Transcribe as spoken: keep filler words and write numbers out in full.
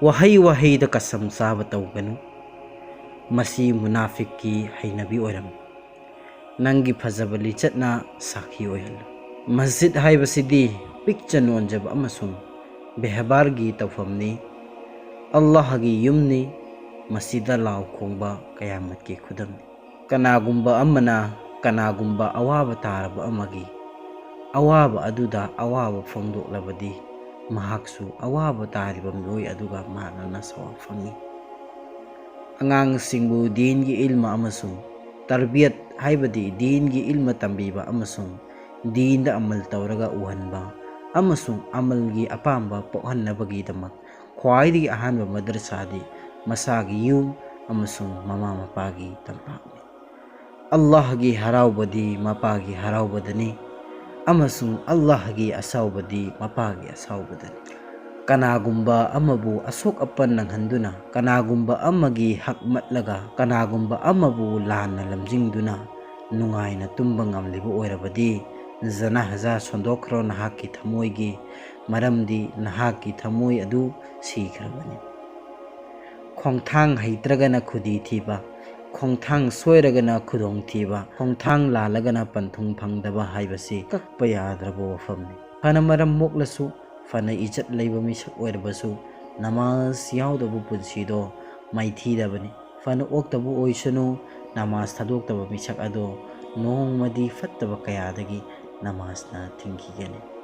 ꯋꯥꯍꯩ ꯋꯥꯍꯩꯗ ꯀꯁꯝ ꯆꯥꯕ ꯇꯧꯒꯅꯨ꯫ ꯃꯁꯤ ꯃꯨꯅꯥꯐꯤꯛꯀꯤ ꯍꯩꯅꯕꯤ ꯑꯣꯏꯔꯝꯃꯤ꯫ ꯅꯪꯒꯤ ꯐꯖꯕ ꯂꯤꯆꯠꯅ ꯁꯥꯈꯤ ꯑꯣꯏꯍꯜꯂꯨ꯫ ꯃꯁꯖꯤꯗ ꯍꯥꯏꯕꯁꯤꯗꯤ ꯄꯤꯛꯆ ꯅꯣꯟꯖꯕ ꯑꯃꯁꯨꯡ ꯕꯦꯍꯕꯥꯔꯒꯤ ꯇꯧꯐꯝꯅꯤ꯫ ꯑꯜꯂꯥꯍꯒꯤ ꯌꯨꯝꯅꯤ꯫ ꯃꯁꯤꯗ ꯂꯥꯎ ꯈꯣꯡꯕ ꯀꯌꯥꯃꯠꯀꯤ ꯈꯨꯗꯝꯅꯤ꯫ ꯀꯅꯥꯒꯨꯝꯕ ꯑꯃꯅ ꯀꯅꯥꯒꯨꯝꯕ ꯑꯋꯥꯕ ꯇꯥꯔꯕ ꯑꯃꯒꯤ ꯑꯋꯥꯕ ꯑꯗꯨꯗ ꯑꯋꯥꯕ ꯐꯣꯡꯗꯣꯛꯂꯕꯗꯤ, ꯃꯍꯥꯛꯁꯨ ꯑꯋꯥꯕ ꯇꯥꯔꯤꯕ ꯃꯤꯑꯣꯏ ꯑꯗꯨꯒ ꯃꯥꯟꯅꯅ ꯁꯋꯥꯕ ꯐꯪꯏ꯫ ꯑꯉꯥꯡꯁꯤꯡꯕꯨ ꯗꯤꯟꯒꯤ ꯏꯜꯃ ꯑꯃꯁꯨꯡ ꯇꯔꯕꯤꯌꯠ, ꯍꯥꯏꯕꯗꯤ ꯗꯤꯟꯒꯤ ꯏꯜꯃ ꯇꯝꯕꯤꯕ ꯑꯃꯁꯨꯡ ꯗꯤꯟꯗ ꯑꯃꯜ ꯇꯧꯔꯒ ꯎꯍꯟꯕ ꯑꯃꯁꯨꯡ ꯑꯃꯜꯒꯤ ꯑꯄꯥꯝꯕ ꯄꯣꯛꯍꯟꯅꯕꯒꯤꯗꯃꯛ ꯈ꯭ꯋꯥꯏꯗꯒꯤ ꯑꯍꯥꯟꯕ ꯃꯗꯔꯁꯥꯗꯤ ꯃꯁꯥꯒꯤ ꯌꯨꯝ ꯑꯃꯁꯨꯡ ꯃꯃꯥ ꯃꯄꯥꯒꯤ ꯇꯝꯄꯥꯛꯅꯤ꯫ ꯑꯜꯂꯥꯍꯒꯤ ꯍꯔꯥꯎꯕꯗꯤ ꯃꯄꯥꯒꯤ ꯍꯔꯥꯎꯕꯗꯅꯤ, ꯑꯃꯁꯨꯡ ꯑꯜꯂꯥꯍꯒꯤ ꯑꯁꯥꯎꯕꯗꯤ ꯃꯄꯥꯒꯤ ꯑꯁꯥꯎꯕꯗꯅꯤ꯫ ꯀꯅꯥꯒꯨꯝꯕ ꯑꯃꯕꯨ ꯑꯁꯣꯛ ꯑꯄꯟ ꯅꯪꯍꯟꯗꯨꯅ, ꯀꯅꯥꯒꯨꯝꯕ ꯑꯃꯒꯤ ꯍꯛ ꯃꯠꯂꯒ, ꯀꯅꯥꯒꯨꯝꯕ ꯑꯃꯕꯨ ꯂꯥꯟꯅ ꯂꯝꯖꯤꯡꯗꯨꯅ ꯅꯨꯡꯉꯥꯏꯅ ꯇꯨꯝꯕ ꯉꯝꯂꯤꯕ ꯑꯣꯏꯔꯕꯗꯤ, ꯖꯅꯥꯍꯖꯥ ꯁꯣꯟꯗꯣꯛꯈ꯭ꯔꯣ ꯅꯍꯥꯛꯀꯤ ꯊꯃꯣꯏꯒꯤ, ꯃꯔꯝꯗꯤ ꯅꯍꯥꯛꯀꯤ ꯊꯃꯣꯏ ꯑꯗꯨ ꯁꯤꯈ꯭ꯔꯕꯅꯤ꯫ ꯈꯣꯡꯊꯥꯡ ꯍꯩꯇ꯭ꯔꯒꯅ ꯈꯨꯗꯤ ꯊꯤꯕ, ꯈꯣꯡꯊꯥꯡ ꯁꯣꯏꯔꯒꯅ ꯈꯨꯗꯣꯡꯊꯤꯕ, ꯈꯣꯡꯊꯥꯡ ꯂꯥꯜꯂꯒꯅ ꯄꯟꯊꯨꯡ ꯐꯪꯗꯕ ꯍꯥꯏꯕꯁꯤ ꯀꯛꯄ ꯌꯥꯗ꯭ꯔꯕ ꯋꯥꯐꯝꯅꯤ꯫ ꯐꯅ ꯃꯔꯝ ꯃꯣꯛꯂꯁꯨ, ꯐꯅ ꯏꯖꯠ ꯂꯩꯕ ꯃꯤꯁꯛ ꯑꯣꯏꯔꯕꯁꯨ, ꯅꯃꯥꯖ ꯌꯥꯎꯗꯕ ꯄꯨꯟꯁꯤꯗꯣ ꯃꯥꯏꯊꯤꯗꯕꯅꯤ꯫ ꯐꯅ ꯑꯣꯛꯇꯕ ꯑꯣꯏꯁꯅꯨ, ꯅꯃꯥꯖ ꯊꯥꯗꯣꯛꯇꯕ ꯃꯤꯁꯛ ꯑꯗꯣ ꯅꯣꯡꯃꯗꯤ ꯐꯠꯇꯕ ꯀꯌꯥꯗꯒꯤ ꯅꯃꯥꯖꯅ ꯊꯤꯡꯈꯤꯒꯅꯤ꯫